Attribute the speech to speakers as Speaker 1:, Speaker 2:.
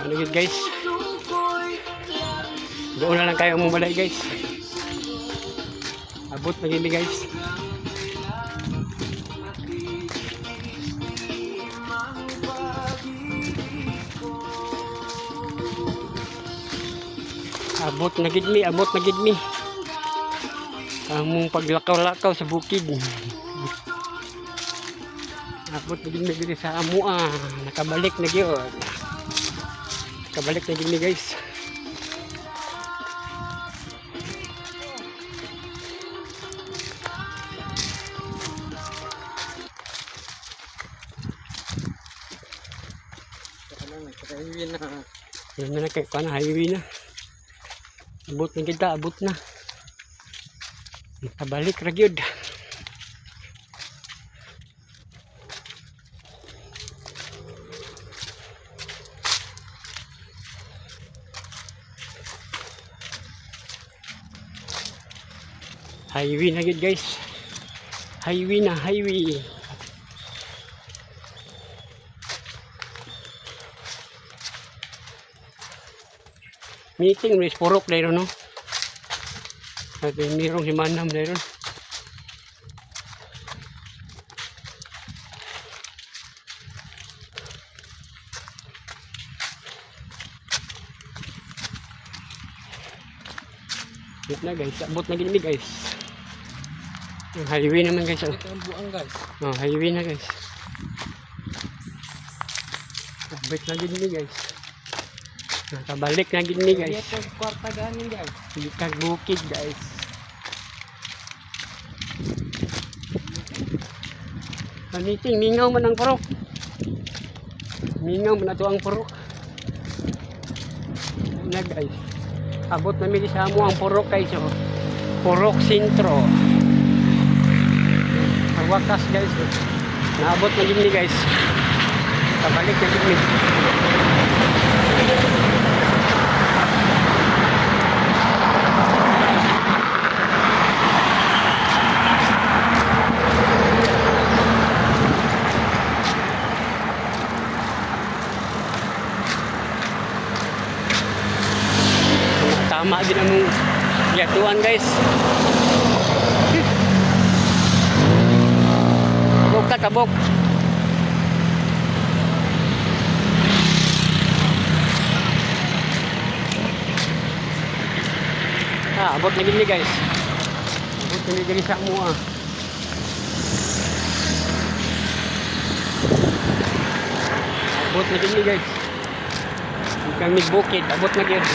Speaker 1: Ano yun, guys? Doon na lang kayo mong balay, guys. Abot na gini, guys. Abot na gid mi, abot na gid mi. Among paglakaw-lakaw sa bukid. Abot na gid mi diri sa amoa. Nakabalik na gyud. Nakabalik na gid mi, guys.
Speaker 2: Nagkakahiwin na.
Speaker 1: Yan na kay kuan, highway na. Abot na kita, abot na. Nakabalik ra gyud. Highway na gyud, guys. Highway na, highway. Meeting mo is purok dahil, no? At mayroong si Manam dahil. Wait na, guys, abot na gini, guys. Ang highway naman, guys. Oh.
Speaker 2: Ito ang buang, guys.
Speaker 1: Oh, highway na, guys. Abot na gini, guys. Nakabalik na gini, guys.
Speaker 2: Ito ang kwarta ganin, guys.
Speaker 1: Likag bukid, guys. Pamiting, mingaw man ang purok. Mingaw man ato ang purok. Na, guys. Abot na mi sa amo ang purok, guys. Oh. Purok Sentro. Ang wakas, guys. Oh. Naabot na gini, guys. Kabalik na gini. Tama din ang yatuan, guys. Tabok ta, tabok. Ah, abot na gini, guys. Abot na gini sa amo ah. Abot na gini, guys. Kami bukid, abot na gini.